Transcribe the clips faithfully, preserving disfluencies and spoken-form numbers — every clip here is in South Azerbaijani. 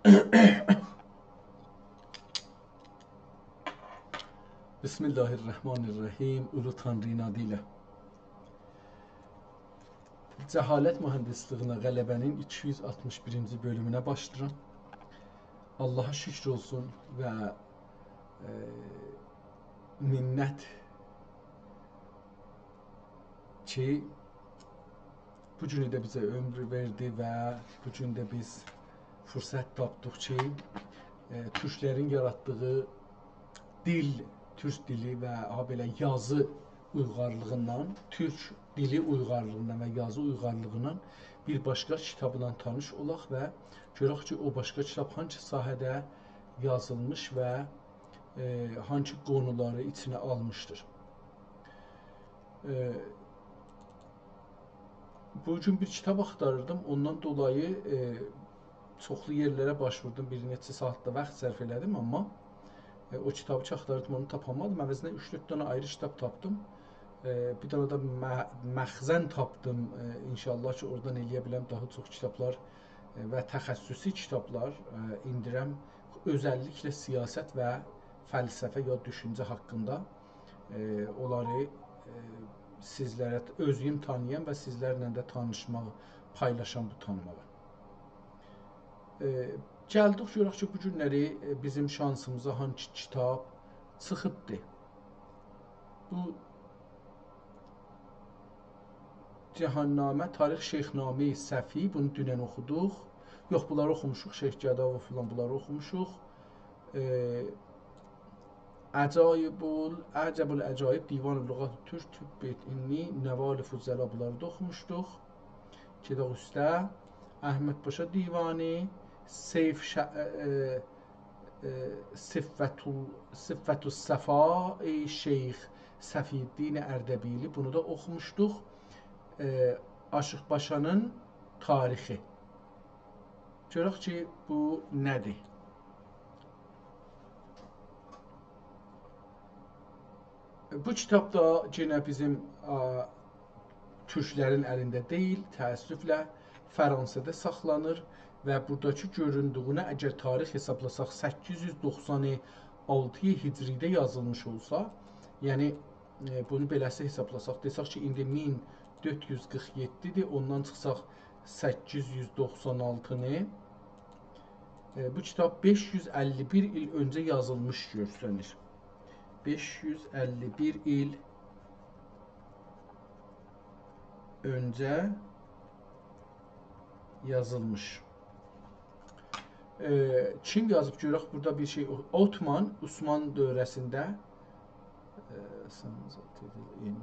بسم الله الرحمن الرحیم. اولو تانری‌نین آدی ایله. جهالت مهندسلیگینه غلبه‌نین ایکی یوز آلتمیش بیرینجی بؤلومونه باشلاییرام. آللاها شوکور اولسون و، ائ، منت کی، بو گونو ده بیزه عؤمور وئردی و بو گون ده بیز فرصت تاپدیق کی، ائ، تورکلرین یاراتدیغی دیل، تورک دیلی و ها بئله یازی اویغارلیغیندان، تورک دیلی اویغارلیغیندان و یازی اویغارلیغیندان بیر باشقا کیتابلا تانیش اولاق و گؤرک کی، او باشقا کیتاب هانسی ساحه‌ده یازیلمیش و، ائ، هانسی قونولاری ایچینه آلمیشدیر. ائ، بو گون بیر کیتاب آختاریردیم، اوندان دولایی، ائ، چوخلو یئرلره باش ووردوم، بیر نئچه ساعات دا واخت صرف ائله‌دیم، آمما، ائ، او کیتابی کی آختاریردیم، اونو تاپامادیم. عوضینه اوچ-دؤرد دنه آیری کیتاب تاپدیم. ائ، بیر دنه ده مه-، مخزن تاپدیم. ائ، ان‌شاءالله کی، اورادان ائلیه بیلم داها چوخ کیتابلار، ائ، و تخصصی کیتابلار، ائ، ایندیرم. اؤزللیکله سیاست و فلسفه یا دوشونجه حاقیندا، ائ، اونلاری، ائ، سیزلره ت-، اؤزوم تانییام و سیزلرله ده تانیشماغی، پایلاشام بو تانیماغی. ائ، گلدیک گؤرک کی، بو گونلری، ائ، بیزیم شانسیمیزا هانسی کیتاب چیخیبدی. بو جهان‌نامه، تاریخ شیخ‌نامه‌ی صفی، بونو دونن اوخودوق. یوخ، بونلاری اوخوموشوق، شیخ گداوی فلان، بونلاری اوخوموشوق. ائ، عجایب ال-، عجب العجایب، دیوان لغات تورک، طب بیت اینی، نوال فضلا، بونلاری دا اوخوموشدوق. گئدک اوسته. احمد پاشا دیوانی، سیف ش-، ائ، ائ، ائ، صفت ال-، صفت الصفا، ای شیخ صفی‌الدین اردبیلی، بونو دا اوخوموشدوق. ائ، آشیق پاشانین تاریخی. گؤرک کی، بو نه‌دیر؟ بو کیتاب دا یئنه بیزیم، آ، تورکلرین الینده دئییل، تأسفله فرانسه‌ده ساخلانیر و بوراداکی گؤروندویونه، اگر تاریخ حسابلاساق، سککیز یوز دوخسان آلتی هجری‌ده یازیلمیش اولسا، یعنی، ائ، بونو بئله‌سی حسابلاساق، دئسک کی، ایندی مین دؤرد یوز قیرخ یئددی‌دیر، اوندان چیخساق سککیز یوز دوخسان آلتینی، ائ، بو کیتاب بئش یوز اللی بیر ایل اؤنجه یازیلمیش گؤرسنیر. بئش یوز اللی بیر ایل اؤنجه یازیلمیش. ائ، کیم یازیب گؤرک بورادا بیر شئی؟ اوتمان، عثمان دؤوره‌سینده. ائ، سانزا تیدیل این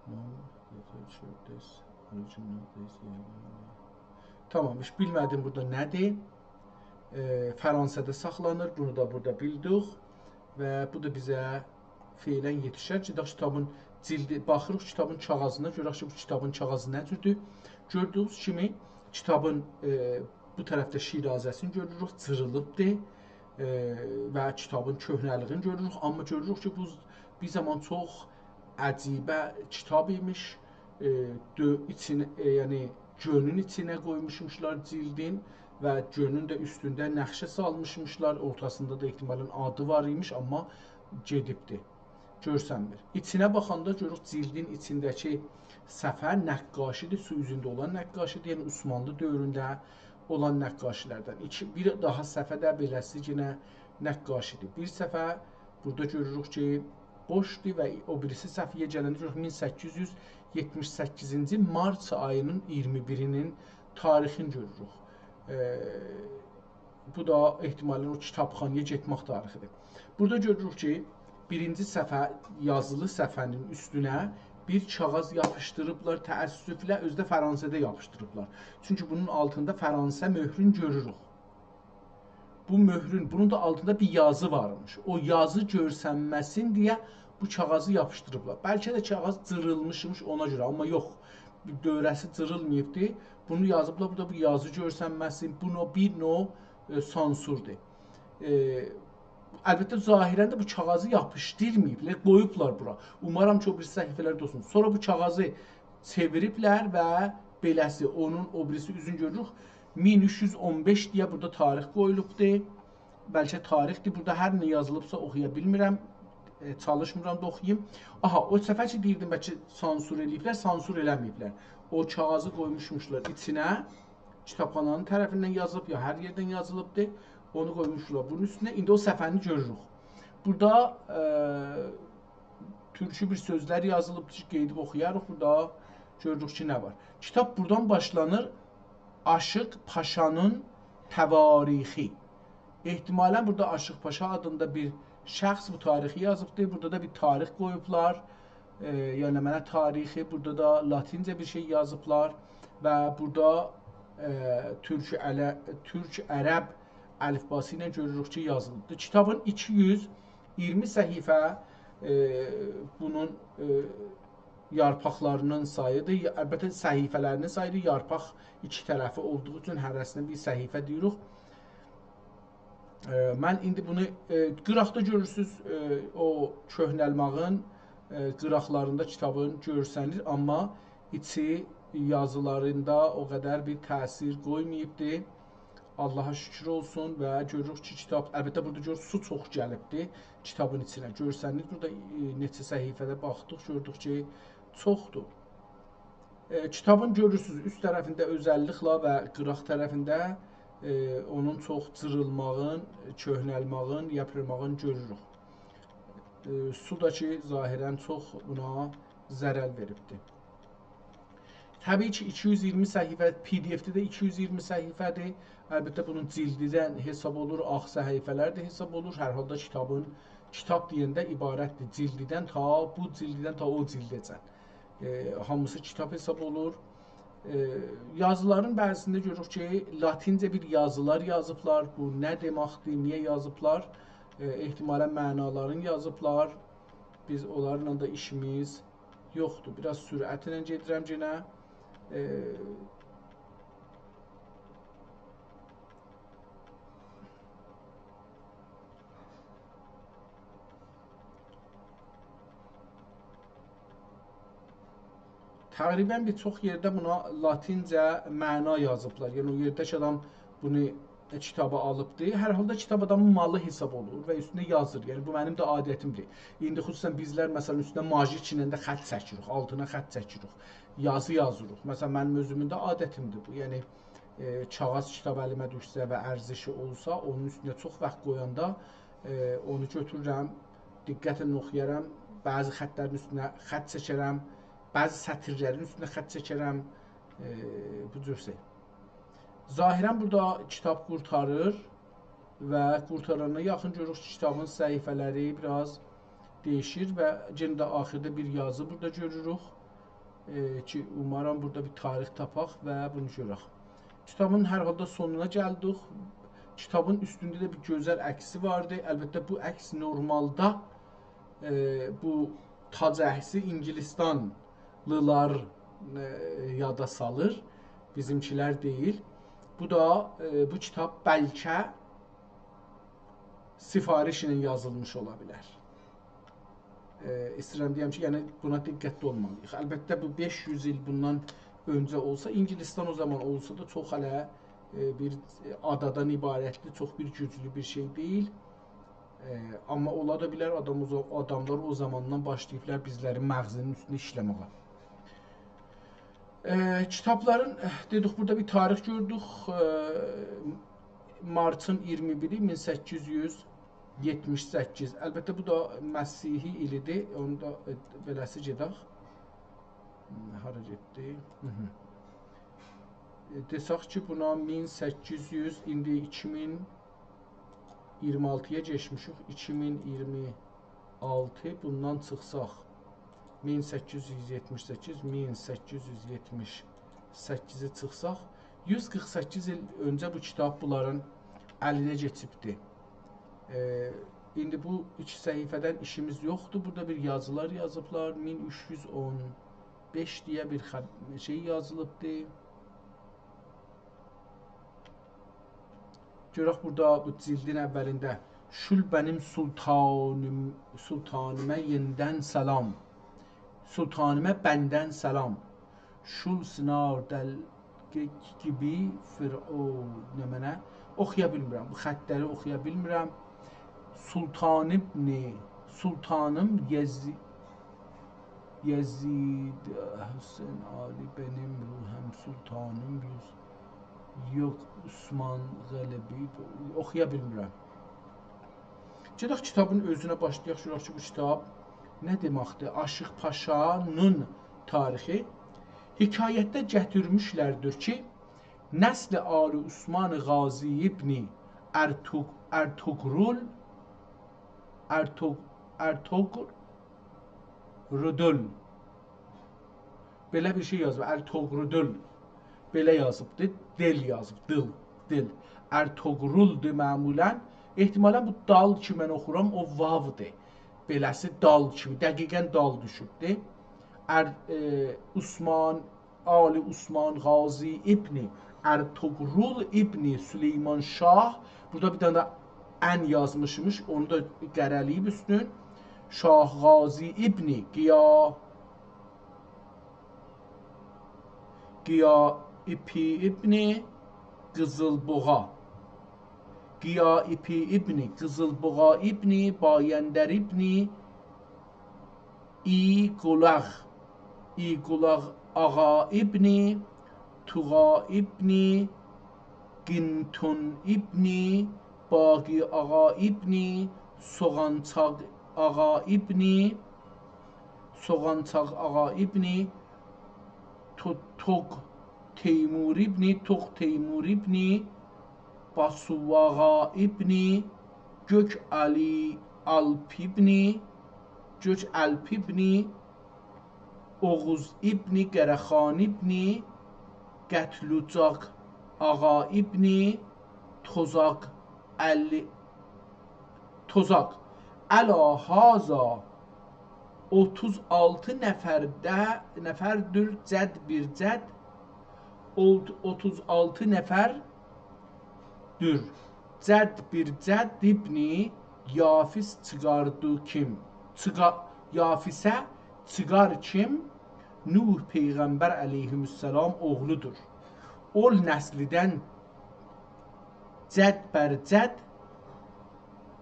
نون لیتریچر دیس اوریجینال دیس. تامام، هئچ بیلمه‌دیم بورادا نه‌دیر. ائ، فرانسه‌ده ساخلانیر، بونو دا بورادا بیلدیک. و بو دا بیزه فعلاً یئتیشر کی، داش کیتابین جیلدی، باخیریق کیتابین کاغیذینا، گؤرک کی، بو کیتابین کاغیذی نه جوردور. گؤردویونوز کیمی، کیتابین، ائ، بو طرفده شیرازه‌سینی گؤروروک، جیریلیبدیر. ائ، و کیتابین کؤهنه‌لیگینی گؤروروک. آمما گؤروروک کی، بو بیر زامان چوخ عجیبه کیتاب ایمیش. ائ، دؤ-، ایچین-، ائ، یعنی گؤنون ایچینه قویموشموشلار جیلدین و گؤنون ده اوستونده نقشه سالمیشمیشلار. اورتاسیندا دا احتمالاً آدی وار ایمیش، آمما گئدیبدی. گؤرسنمیر. ایچینه باخاندا گؤروروک جیلدین ایچینده‌کی صفحه نقاشی‌دیر، سو اوزونده اولان نقاشی‌دیر، یعنی عثمانلی دؤورونده اولان نقاشی‌لردن. ایکی، بیر داها صفحه ده بئله‌سی یئنه نقاشی‌دیر. بیر صفحه بورادا گؤروروک کی، بوشدور و او بیریسی صفحه‌یه گلنده گؤروروک مین سککیز یوز یئتمیش سککیزینجی مارت آیی‌نین اییرمی بیری‌نین تاریخینی گؤروروک. ائ، بو دا احتمالاً او کیتابخانایا گئتمک تاریخی‌دیر. بورادا گؤروروک کی، بیرینجی صفحه، یازیلی صفحه‌نین اوستونه بیر کاغیذ یاپیشدیریبلار، تأسفله، اؤزو ده فرانسه‌ده یاپیشدیریبلار. چونکی بونون آلتیندا فرانسه مؤهرون گؤروروک. بو مؤهرون، بونون دا آلتیندا بیر یازی وارمیش. او یازی گؤرسنمه‌سین دئیه بو کاغیذی یاپیشدیریبلار. بلکه ده کاغیذ جیریلمیشمیش اونا گؤره، آمما یوخ، دؤوره‌سی جیریلماییبدی. بونو یازیبلار، بورادا بو یازی گؤرسنمه‌سین، بو نوع، بیر نوع، ائ، سانسوردور. ائ، البته، ظاهراً ده بو کاغیذی یاپیشدیرماییبلار، قویوبلار بورا. اومارام کی، او بیریسی صفحه‌لرده اولسون. سونرا بو کاغیذی چئویریبلر و بئله‌سی، اونون او بیریسی اوزون گؤروروک. مین اوچ یوز اون بئش دئیه بورادا تاریخ قویولوبدور. بلکه تاریخدیر، بورادا هر نه یازیلیبسا اوخویا بیلمیرم. ائ، چالیشمیرام دا اوخویوم. آها، او صفحه کی دئییردیم، بلکه سانسور ائله‌ییبلر، سانسور ائله‌مه‌ییبلر. او کاغیذی قویموشموشلار ایچینه. کیتابخانانین طرفیندن یازیلیب، یا هر یئردن یازیلیبدیر. اونو قویموشلار بونون اوستونه. ایندی او صفحه‌نی گؤروروک. بورادا، ائ، تورکی بیر سؤزلر یازیلیب کی، قئییدیب اوخویاریق. بورادا گؤروروک کی، نه وار. کیتاب بورادان باشلانیر. آشیق پاشانین تواریخی. احتمالاً بورادا آشیق پاشا آدیندا بیر شخص بو تاریخی یازیبدیر. بورادا دا بیر تاریخ قویوبلار. ائ، یعنی منه تاریخی، بورادا دا لاتینجه بیر شئی یازیبلار و بورادا، ائ، تورک عله-، تورک عرب الفباسی ایله گؤروروک کی، یازیلیبدیر. کیتابین ایکی یوز اییرمی صفحه، ائ، بونون، ائ، یارپاقلارینین ساییدیر. البته، صفحه‌لرینین ساییدیر. یارپاق ایکی طرفی اولدوغو اوچون هره‌سینه بیر صفحه دئییریک. ائ، من ایندی بونو، ائ، قیراقدا گؤرورسونوز، ائ، او کؤهنلماغین، ائ، قیراقلاریندا کیتابین گؤرسنیر، آمما ایچی یازیلاریندا او قدر بیر تأثیر قویماییبدی. آللاها شوکور اولسون و گؤروروک کی، کیتاب، البته، بورادا گؤر، سو چوخ گلیبدی کیتابین ایچینه. گؤرسنیر، بورادا، ائ، نئچه صفحه‌ده باخدیق، گؤردوک کی، چوخدور. ائ، کیتابین گؤرورسونوز، اوست طرفینده اؤزللیکله و قیراق طرفینده، ائ، اونون چوخ جیریلماغین، کؤهنلماغین، یاپیرماغین گؤروروک. ائ، سو دا کی، ظاهراً چوخ بونا ضرر وئریبدی. طبیعی کی، ایکی یوز اییرمی صفحه، پی دی اف‌ده ده ایکی یوز اییرمی صفحه‌دیر. البته، بونون جلدیدن حساب اولور، آغ صفحه‌لر ده حساب اولور. هر حالدا کیتابین، کیتاب دئینده عبارتدیر جلدیدن تا، بو جلدیدن تا او جلده‌جن. ائ، هامیسی کیتاب حساب اولور. ائ، یازیلارین بعضی‌سینده گؤروروک کی، لاتینجه بیر یازیلار یازیبلار. بو نه دئمکدیر، نییه یازیبلار؟ ائ، احتمالاً معنالارین یازیبلار. بیز اونلارلا دا ایشیمیز یوخدور. بیر آز سرعتله گئدیرم یئنه. ائ، تقریباً بیر چوخ یئرده بونا لاتینجه معنا یازیبلار. یعنی او یئرده کی، آدام بونو، ائ، کیتابی آلیبدی. هر حالدا کیتاب آدامین مالی حساب اولور و اوستونده یازیر. یعنی بو منیم ده عادتیمدیر. ایندی خصوصاً بیزلر، مثلاً، اوستونه ماژیکینن ده خط چکیریک، آلتینا خط چکیریک، یازی یازیریق. مثلاً، منیم اؤزومون ده عادتیمدیر بو. یعنی، ائ، کاغیذ کیتاب الیمه دوشسه و ارزشی اولسا، اونون اوستونه چوخ واخت قویاندا، ائ، اونو گؤتورورم، دقتله اوخویارام، بعضی خطلرین اوستونه خط چکرم، بعضی سطیرلرین اوستونه خط چکرم. ائ، بو جور شئی. ظاهراً بورادا کیتاب قورتاریر و قورتارانا یاخین گؤروروک کی، کیتابین صفحه‌لری بیر آز دییشیر و یئنه ده آخیردا بیر یازی بورادا گؤروروک. ائ، کی، اومارام بورادا بیر تاریخ تاپاق و بونو گؤرک. کیتابین هر حالدا سونونا گلدیک. کیتابین اوستونده ده بیر گؤزل عکسی واردی. البته، بو عکس نورمالدا، ائ، بو تاج عکسی اینگیلیستانلیلار، ائ، یادا سالیر. بیزیمکیلر دئییل. بو دا، ائ، بو کیتاب بلکه سفارش ایله یازیلمیش اولا بیلر. ائ، ایسته‌ییرم دئیم کی، یعنی بونا دقتلی اولمالی‌ییق. البته، بو بئش یوز ایل بوندان اؤنجه اولسا، اینگیلیستان او زامان اولسا دا چوخ هله، ائ، بیر، ائ، آدادان عبارتلی، چوخ بیر گوجلو بیر شئی دئییل. ائ، آمما اولا دا بیلر، آدام او زا-، آداملار او زاماندان باشلاییبلار بیزلرین مغزینین اوستونده ایشله‌مه‌یه. ائ، کیتابلارین، ائ، دئدیک، بورادا بیر تاریخ گؤردوک. ائ، مارتین اییرمی بیری، مین سککیز یوز یئتمیش سککیز. البته، بو دا مسیحی ایلی‌دیر. اونو دا، ائ، بئله‌سی گئدک. هارا گئتدی؟ هی هی. ائ، دئسک کی، بونا مین سککیز یوز، ایندی ایکی مین اییرمی آلتی‌یا کئچمیشیک، ایکی مین اییرمی آلتی، بوندان چیخساق، مین سککیز یوز یئتمیش سککیز، مین سککیز یوز یئتمیش سککیزی چیخساق، یوز قیرخ سککیز ایل اؤنجه بو کیتاب بونلارین الینه کئچیبدی. ائ، ایندی بو ایکی صفحه‌دن ایشیمیز یوخدور. بورادا بیر یازیلار یازیبلار، مین اوچ یوز اون بئش دئیه بیر خب-، شئی یازیلیبدی. گؤرک بورادا بو جلدین اولینده: «شول بنیم سلطانیم، سلطانیمه یئنیدن سلام. سلطانیمه بندن سلام. شول سینار دل گیبی فرعون، نمنه؟ اوخویا بیلمیرم. بو خطلری اوخویا بیلمیرم. سلطان ابن، سلطانیم یزی-، یزید، حسین، عالی، بنیم روحم، سلطانیم یوز-، یوخ، عثمان غالبی، اوخویا بیلمیرم. گئدک کیتابین اؤزونه باشلایاق، گؤرک کی، بو کیتاب نه دئمکدیر؟ عاشیق پاشانین تاریخی. حکایتده گتیرمیشلردیر کی، نسل آل عثمان غازی ابن ارتوگ-، ارطغرل، ارتوگ-، ارطغرل، بئله بیر شئی یازیب، ارطغرل. بئله یازیبدی، دل یازیب، دل، دل. ارطغرل‌دیر معمولاً. احتمالاً بو دال کی من اوخورام، او واودیر. بئله‌سی دال کیمی، دقیقاً دال دوشوبدور. ار-، ائ، عثمان، آل عثمان غازی ابن ارطغرل ابن سلیمان شاه. بورادا بیر دنه ده ان یازمیشمیش، اونو دا قره‌له‌ییب اوستون. شاه غازی ابن قیا-، قیائپی ابن قیزیلبوغا. قیائپی ابن قیزیلبوغا ابن بایندر ابن ایقولاق، ایقولاق آقا ابن توغا ابن قینتون ابن باقی آقا ابن سوغانچاق آقا ابن، سوغانچاق آقا ابن تو-، توق تیمور ابن، توق تیمور ابن باسوواغا ابن گؤک علی آلپ ابن، گؤک آلپ ابن اوغوز ابن قره‌خان ابن قتلوجاق آقا ابن توزاق علی، توزاق. علی هذا اوتوز آلتی نفرده، نفردیر جد بیر جد، اوت-، اوتوز آلتی نفردیر. جد بیر جد ابن یافث چیخاردی کیم؟ چیخا-، یافثه چیخار کیم؟ نوح پیغمبر علیه‌السلام اوغلودور. اول نسلیدن جد بر جد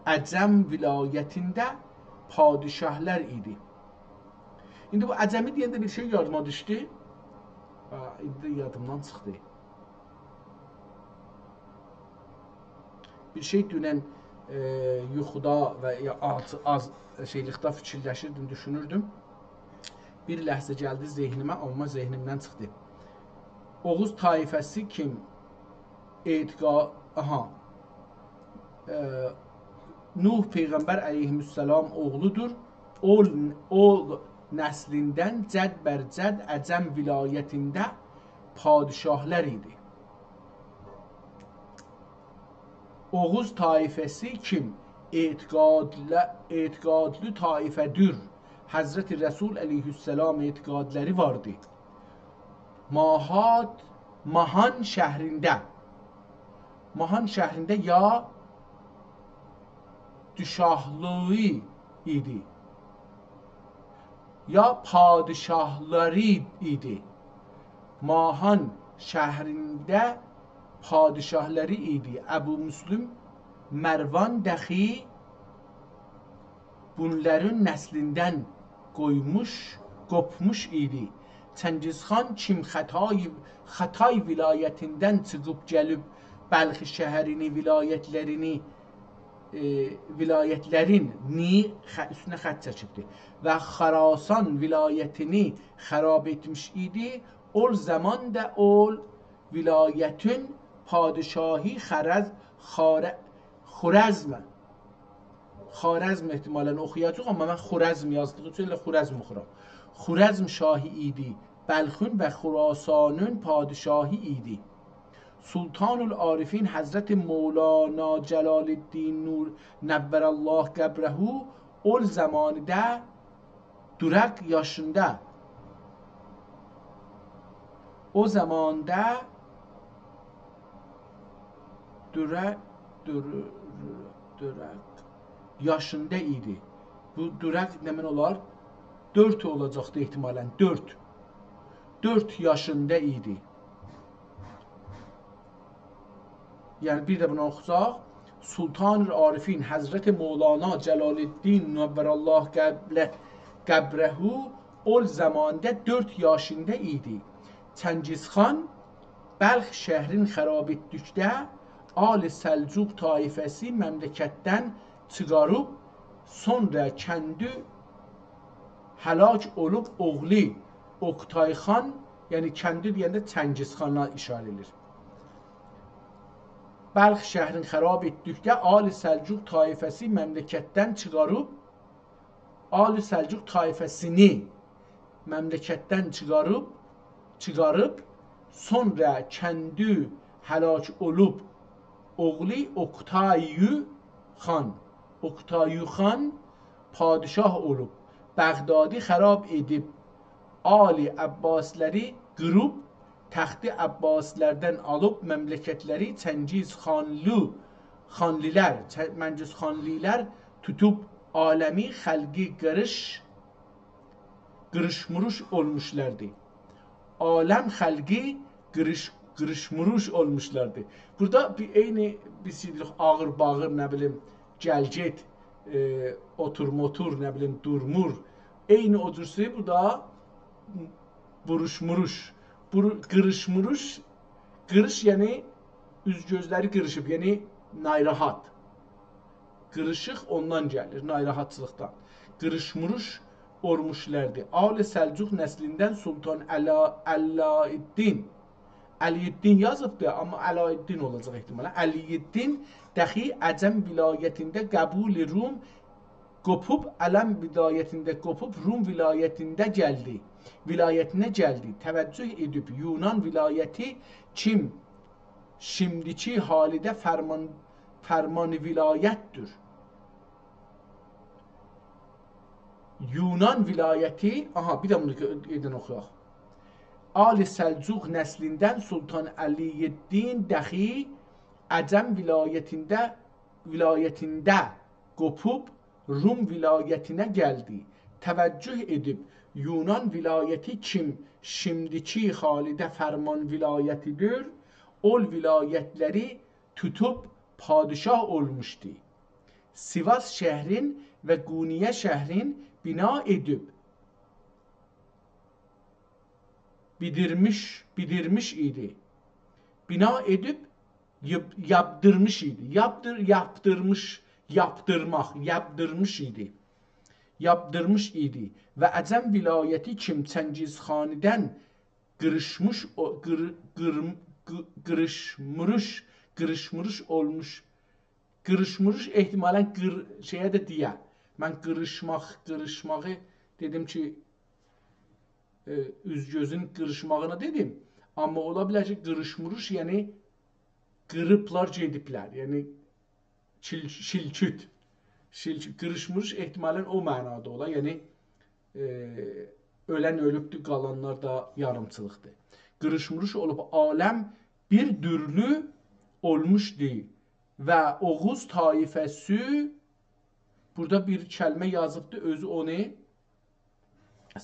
عجم ولایتینده پادشاهلار ایدی. ایندی بو عجمی دئینده بیر شئی یادیما دوشدو. آ، ایندی یادیمدان چیخدی. بیر شئی دونن، ائ، یوخودا و یا آز، آز شئیلیکده فیکیرلشیردیم، دوشونوردوم. بیر لحظه گلدی ذهنیمه، آمما ذهنیمدن چیخدی. اوغوز طایفه‌سی کیم اعتقا-، آها. ائ، نوح پیغمبر علیه‌السلام اوغلودور. او، او نسلیندن جد بر جد عجم ولایتینده پادشاهلار ایدی. اوغوز طایفه‌سی کیم اعتقادلی، اعتقادلی طایفه‌دیر. حضرت رسول علیه‌السلام اعتقادلاری واردی. ماهات، ماهان شهرینده. ماهان شهرینده یا پادشاهلیغی ایدی، یا پادشاهلاری ایدی. ماهان شهرینده پادشاهلاری ایدی. ابو مسلم مروان دخی بونلارین نسلیندن قویموش، قوپموش ایدی. چنگیزخان کیم خطای، خطای ولایتیندن چیخیب گلیب بلخ شهرینی، ولایتلرینی، ائ، ولایتلرین نی-، خ-، اوستونه خط چکیبدی و خراسان ولایتینی خراب ائتمیش ایدی. اول زامان دا اول ولایتین پادشاهی خرز-، خار-، خورزم، خارزم احتمالاً اوخویاجاق، آمما من خورزم یازدیغی اوچون ائله خورزم اوخورام. خورزم شاهی ایدی. بلخین و خراسانین پادشاهی ایدی. سلطان العارفین حضرت مولانا جلال‌الدین نور نور الله قبره اول زاماندا دورق یاشیندا، او زاماندا دورق، دور-، دورق یاشیندا ایدی. بو دورق نمنه اولار؟ دؤرد اولاجاقدی احتمالاً، دؤرد. دؤرد یاشیندا ایدی. یعنی، بیر ده بونو اوخوساق، سلطان عارفین حضرت مولانا جلال‌الدین نور الله قبله-، قبره اول زاماندا دؤرد یاشیندا ایدی. چنگیز خان بلخ شهرین خراب ائتدیکده آل سلجوق طایفه‌سی مملکتدن چیخاریب، سونرا کندی هلاک اولوب اوغلو اوکتای خان، یعنی کندی دئینده چنگیز خانا اشاره ائدیر. بلخ شهرین خراب ائتدیکده آل سلجوق طایفه‌سی مملکتدن چیخاریب، آل سلجوق طایفه‌سینی مملکتدن چیخاریب، چیخاریب، سونرا کندی هلاک اولوب اوغلو اوکتای خان، اوکتای خان پادشاه اولوب، بغدادی خراب ائدیب، آل عباسی‌لری قیریب، تختی عباسی‌لردن آلیب مملکتلری چنگیز خانلی، خانلی‌لر، چه-، منگیز خانلی‌لر توتوب عالمی خلقی قیریش، قیریش‌میریش اولموشلاردی. عالم خلقی قیریش، قیریش‌میریش اولموشلاردی. بورادا بیر عینی بیز دئییریک آغیر باغیر، نه بیلیم، گل گئت، ائ، اوتور موتور، نه بیلیم، دورمور. عینی او جورسو بورادا بوروش‌میریش. بورو-، قیریش‌میریش، قیریش یعنی اوز گؤزلری قیریشیب، یعنی ناراحت. قیریشیق اوندان گلیر، ناراحتچیلیقدان. قیریش‌میریش اولموشلاردی. آل سلجوق نسلیندن سلطان علا-، علاءالدین. علی‌الدین یازیبدی، آمما علاءالدین اولاجاق احتمالا. علی‌الدین دخی عجم ولایتینده قبول روم قوپوب، عجم ولایتینده قوپوب، روم ولایتینده گلدی. ولایتینه گلدی. توجه ائدیب یونان ولایتی کیم شیمدیکی حالده فرمان، فرمان ولایتدیر. یونان ولایتی، آها، بیر ده بونو گؤ-، یئنیدن اوخویاق. آل سلجوق نسلیندن سلطان علی‌الدین دخی عجم ولایتینده، ولایتینده قوپوب روم ولایتینه گلدی. توجه ائدیب یونان ولایتی کیم شیمدیکی حالده فرمان ولایتی‌دیر، اول ولایتلری توتوب پادشاه اولموشدو. سیواس شهرین و قونیه شهرین بنا ائدیب، بیدیرمیش، بیدیرمیش ایدی. بنا ائدیب، یاپ-، یاپدیرمیش ایدی. یاپدیر-، یاپدیرمیش، یاپدیرماق، یاپدیرمیش ایدی. یاپدیرمیش ایدی. و عجم ولایتی کیم چنگیز خانیدن قیریشمیش، او، قیر-، قیر-، قی-، قیریش‌میریش، قیریش‌میریش اولموش. قیریش‌میریش احتمالا قیر-، شئیه ده دئیه. من قیریشماق، قیریشماغی دئدیم کی، ائ، اوز گؤزون قیریشماغینا دئدیم. آمما اولا بیلر کی، قیریش‌میریش، یعنی قیریبلار، گئدیبلر. یعنی چیل-، شیلکوت. شیلکوت، قیریش‌میریش احتمالا او معنادا اولا. یعنی، ائ، اؤلن اؤلوبدور، قالانلار دا یاریمچیلیقدیر. قیریش‌میریش اولوب، عالم بیر دورلو اولموشدو و اوغوز طایفه‌سی، بورادا بیر کلمه یازیبدی، اؤزو اونو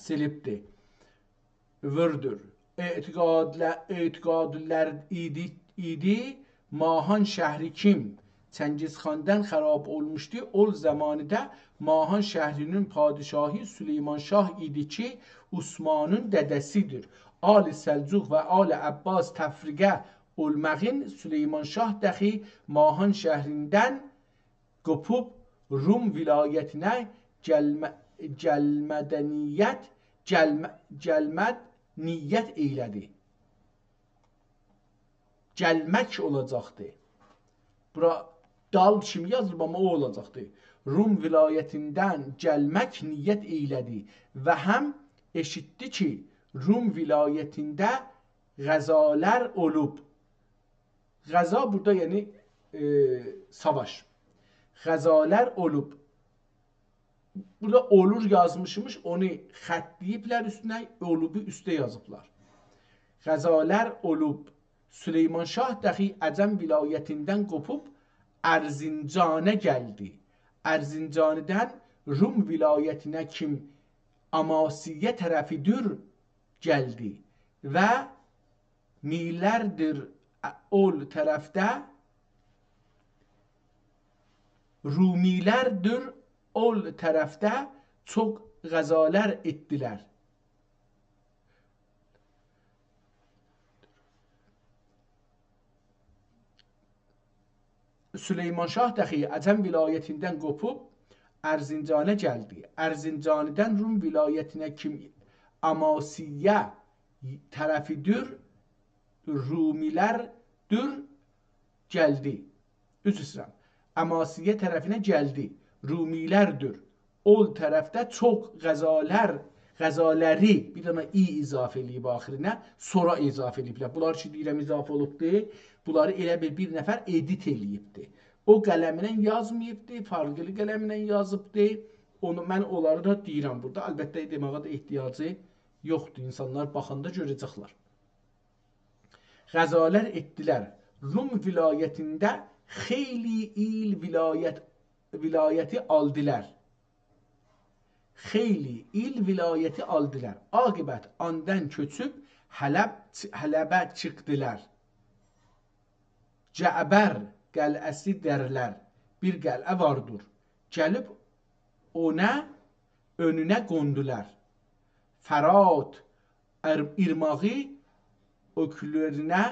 سیلیبدی. ووردور. اعتقادله-، اعتقادلر ایدی، ایدی، ماهان شهری کیم چنگیز خاندان خراب اولموشدو، اول زامانیدا ماهان شهرینین پادشاهی سلیمان شاه ایدی کی، عثمانین دده‌سی‌دیر. آل سلجوق و آل عباس تفرقه اولماغین سلیمان شاه دخی ماهان شهریندن قوپوب روم ولایتینه گلمه-، گلمه‌ده نیت، گلمه-، گلمد نیت ائیله‌دی. گلمک اولاجاقدی. بورا دال کیمی یازیلیب، آمما او اولاجاقدی. روم ولایتیندن گلمک نیت ائیله‌دی و هم ائشیتدی کی، روم ولایتینده غزالر اولوب. غزا بورادا، یعنی، ائ، ساواش. غزالر اولوب. بورادا اولور یازمیشمیش، اونو خط دئییبلر اوستونه، اولوبو اوسته یازیبلار. غزالر اولوب، سلیمان شاه دخی عجم ولایتیندن قوپوب ارزنجانه گلدی. ارزنجانیدن روم ولایتینه کیم آماسیه طرفی دور گلدی. و میلردیر اول طرفده، رومیلردیر اول طرفده چوخ غزالر ائتدیلر. سلیمان شاه دخی عجم ولایتیندن قوپوب ارزنجانه گلدی. ارزنجانیدن روم ولایتینه کیم آماسیه طرفیدیر، رومیلردیر گلدی. عذر ایسته‌ییرم. آماسیه طرفینه گلدی. رومیلردیر اول طرفده چوخ غزالر، غزالری، بیر دنه «ی» اضافه ائله‌ییب آخیرینه، سونرا اضافه ائله‌ییبلر. بونلار کی دئییرم اضافه اولوبدور، بونلاری ائله بیل بیر نفر ادیت ائله‌ییبدی. او قلمینن یازماییبدی، فرقلی قلمینن یازیبدی. اونو، من اونلاری دا دئییرم بورادا. البته، دئمه‌یه ده احتیاجی یوخدور. اینسانلار باخاندا گؤره‌جکلر. غزالر ائتدیلر. روم ولایتینده خیلی ایل ولایت، ولایتی آلدیلار. خیلی ایل ولایتی آلدیلار. عاقبت آندان کؤچوب حلب، حلبه چیخدیلار. جعبر قلعه‌سی دئرلر. بیر قلعه واردیر. گلیب اونا، اؤنونه قوندولار. فرات ار-، ایرماغی اؤکلرینه،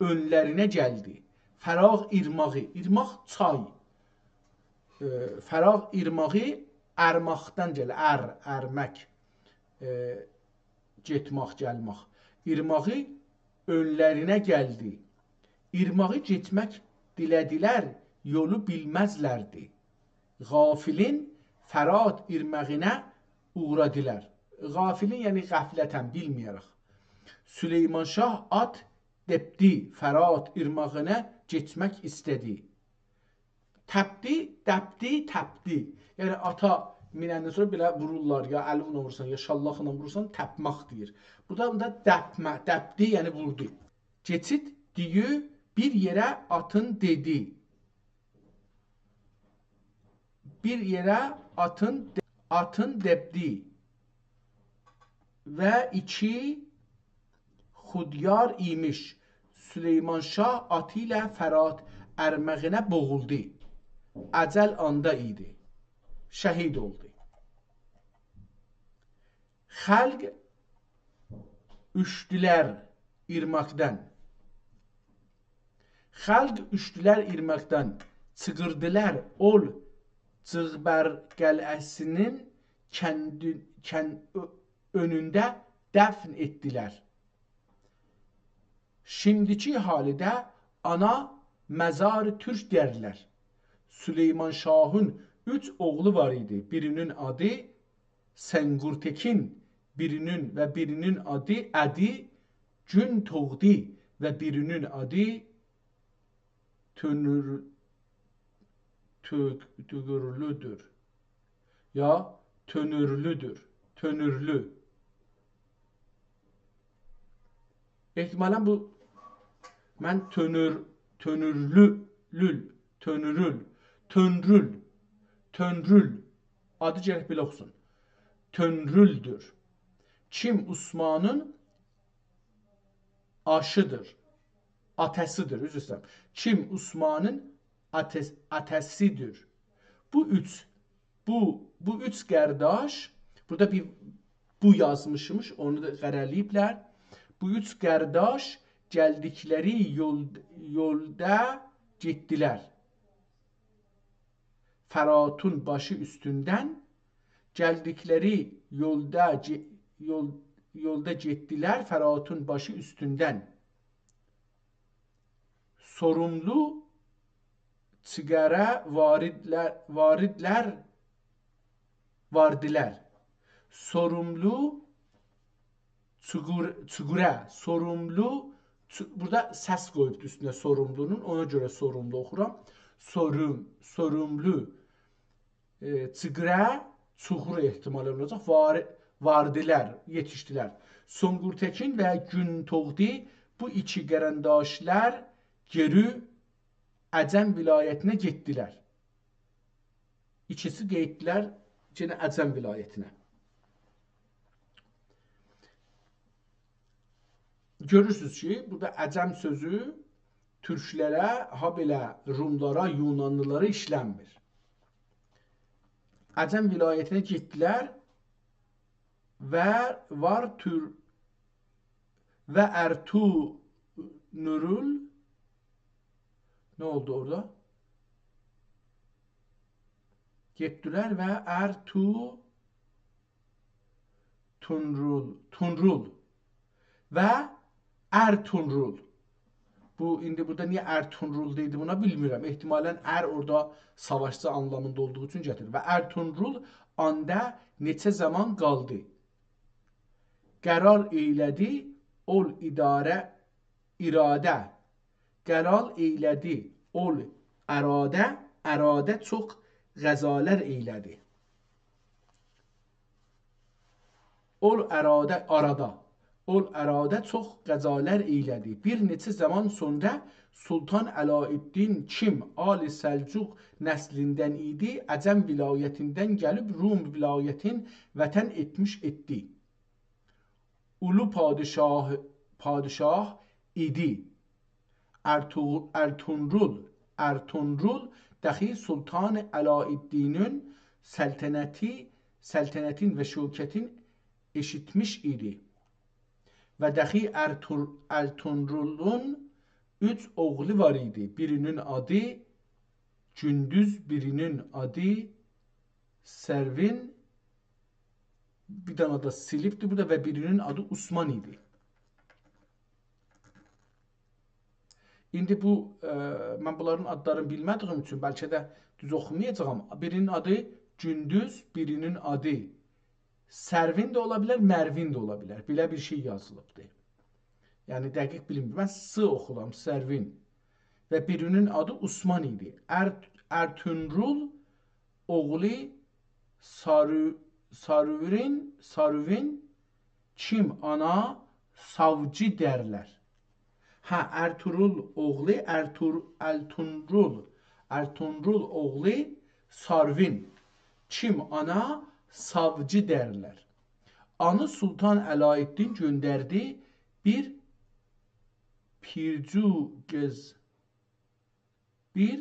اؤنلرینه گلدی. فرات ایرماغی، ایرماق چای. ائ، فرات ایرماغی ارماقدان گلیر، ار، ارمک. ائ، گئتمک، گلمک. ایرماغی اؤنلرینه گلدی. ایرماغی کئچمک دیله‌دیلر، یولو بیلمزلردی. غافلین فرات ایرماغینا اوغرادیلار. غافلین، یعنی غفلتاً، بیلمه‌یه‌رک. سلیمان شاه آت دپدی، فرات ایرماغینا کئچمک ایسته‌دی. تپدی، دپدی، تپدی. یعنی آتا مینندن سونرا بئله وورورلار، یا الینله وورورسان، یا شاللاقلا وورورسان، تپمک دئییر. بورادا، بورادا دپمه، دپدی، یعنی ووردو. کئچید دئییر، بیر یئره آتین دئدی. بیر یئره آتین، آتین دپدی و ایکی خودیار ایمیش. سلیمان شاه آتی ایله فرات ارماغینا بوغولدو. اجل آندا ایدی. شهید اولدو. خلق اوشدولر ایرماقدان. خلق اوشدولر ایرماقدان، چیخیردیلار اول جعبر قلعه‌سینین کندی، کن-، اؤ-، اؤنونده دفن ائتدیلر. شیمدیکی حالیده آنا مزار تورک دئرلر. سلیمان شاهین اوچ اوغلو وار ایدی. بیرینین آدی سنگورتکین، بیرینین و بیرینین آدی، آدی گون توغدی و بیرینین آدی تؤنور، تؤ-، تؤگورلودور. یا تؤنورلودور. تؤنورلو. احتمالاً بو، من تؤنور، تؤنورلو، لول، تؤنورول، تؤنرول، تؤنرول. آدی گرک بئله اوخوسون. تؤنرولدور. کیم عثمانین آشیدیر. آتاسیدیر، عذر ایسته‌ییرم. کیم عثمانین آتاس-، آتاسیدیر. بو اوچ، بو، بو اوچ قارداش، بورادا بیر «بو» یازمیشمیش، اونو دا قره‌له‌ییبلر. بو اوچ قارداش گلدیکلری یول، یولدا گئتدیلر. فراتون باشی اوستوندن، گلدیکلری یولدا گئ-، یول، یولدا گئتدیلر فراتون باشی اوستوندن. سوروملو چیغره واردلر، واردلر، واردیلر. سوروملو چوغور-، چوغوره، سوروملو، چو-، بورادا سس قویوبدو اوستونه سوروملونون، اونا گؤره سوروملو اوخورام. سوروم، سوروملو، ائ، چیغوره، چوغور احتمالی اولاجاق، وار-، واردیلر، یئتیشدیلر. سونگورتکین و گون توغدی، بو ایکی قارانداشلار گئری عجم ولایتینه گئتدیلر. ایکیسی گئتدیلر یئنه عجم ولایتینه. گؤرورسونوز کی، بورادا عجم سؤزو تورکلره، هابئله روملارا، یونانلیلارا ایشلنمیر. عجم ولایتینه گئتدیلر و وار تور و ارتونرول، نه اولدو اورادا؟ گئتدیلر و ارتو تونرول، تونرول و ارتونرول. بو، ایندی بورادا نییه ارتونرول دئییلدی بونا، بیلمیرم. احتمالاً ار اورادا ساواشچی آنلامیندا اولدوغو اوچون گتیریر. و ارتونرول آندا نئچه زامان قالدی. قرار ائیله‌دی، اول اداره، اراده. قرار ائیله‌دی، اول اراده، اراده چوخ غزالر ائیله‌دی. اول اراده، آرادا. اول اراده چوخ غزالر ائیله‌دی. بیر نئچه زامان سونرا سلطان علاءالدین کیم آل سلجوق نسلیندن ایدی، عجم ولایتیندن گلیب روم ولایتین وطن ائتمیش ائتدی. اولو پادشاه، پادشاه ایدی. ارتو-، ارتونرول، ارتونرول دخی سلطان علاءالدینین سلطنتی، سلطنتین و شوکتین ائشیتمیش ایدی. و دخی ارتور-، ارتونرولون اوچ اوغلو وار ایدی. بیرینین آدی گوندوز، بیرینین آدی سروین، بیر دنه ده سیلیبدیر بورادا و بیرینین آدی عثمان ایدی. ایندی بو، ائ، من بونلارین آدلارینی بیلمه‌دیگیم اوچون بلکه ده دوز اوخومایاجاغام. بیرینین آدی گوندوز، بیرینین آدی سروین ده اولا بیلر، مروین ده اولا بیلر. بئله بیر شئی یازیلیبدیر. یعنی دقیق بیلمیرم. من س اوخورام، سروین. و بیرینین آدی عثمان ایدی. ار-، ارتونرول اوغلو سارو-، ساروین، ساروین کیم آنا ساوجی درلر. هه، ارتورول اوغلو، ارتور-، ارتونرول، ارتونرول اوغلو ساروین کیم آنا ساوجی درلر. آنی سلطان علاءالدین گؤندردی بیر پیرجو قیز، بیر